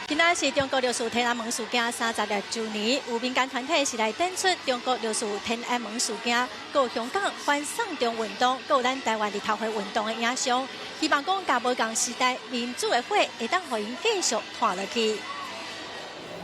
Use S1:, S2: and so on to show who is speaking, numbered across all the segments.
S1: 今仔是中國六四天安門事件36週年，有民間團體是來展出中國六四天安門事件，閣有香港反送中運動，閣有咱台灣日頭花運動的影像，希望講共無仝時代民主的火會當予𪜶繼續拖落去。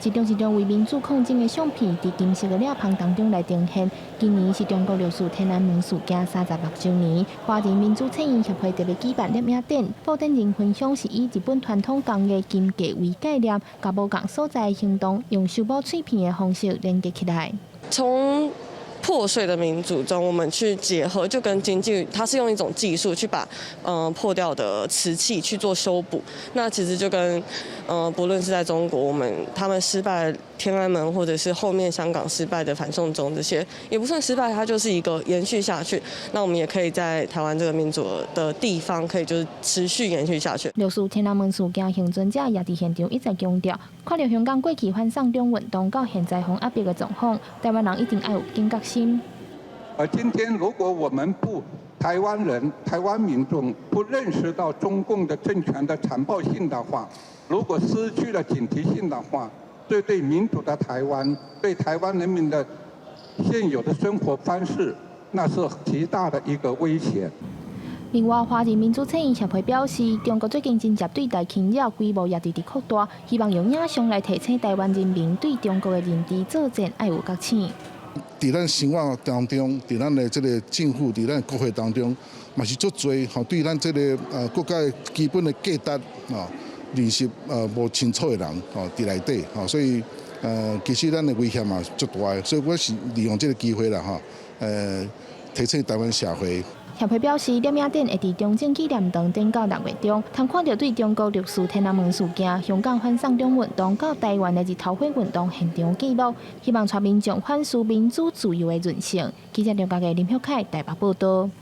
S2: 一張一張為民主抗爭的相片，佇金色的攝棚當中來呈現。今年是中國六四天安門事件36週年，華人民主策應協會特別舉辦攝影展，布展人分享是以日本傳統工藝金箔為概念，共無仝所在的行動，用修補碎片的方式連結起來。
S3: 從破碎的民主中，我們去結合，就跟經濟，它是用一種技術去把破掉的瓷器去做修補。那其實就跟不論是在中國，我們他們失敗天安門，或者是後面香港失敗的反送中這些，也不算失敗，它就是一個延續下去。那我們也可以在台灣這個民主的地方，可以就是持續延續下去。
S2: 六四天安門事件倖存者也佇現場一再強調，看著香港過去反送中運動到現在予壓迫的狀況，台灣人一定愛有警覺心。
S4: 而今天，如果我們不台灣人、台灣民眾不認識到中共的政權的殘暴性的話，如果失去了警惕性的話，這對民主的台灣、對台灣人民的現有的生活方式，那是極大的一個威脅。
S2: 另外，華人民主策應協會表示，中國最近真正對台侵擾規模也直直擴大，希望用影像來提醒台灣人民對中國的認知作戰愛有覺醒。
S5: 佇咱生活當中，佇咱的這个政府，佇咱國會當中，嘛是足濟吼，對咱這个國家的基本的價值吼認識無清楚的人吼佇內底吼，所以其實咱的危險嘛足大的，所以我是利用這个機會啦吼，提醒台灣社會。
S2: 協會表示，攝影展會佇中正紀念堂展到6月中，通看著對中國六四天安門事件、香港反送中運動到台灣的日頭花運動現場記錄，希望帶民眾反思民主自由的韌性。記者劉家傑、林旭凱台北報道。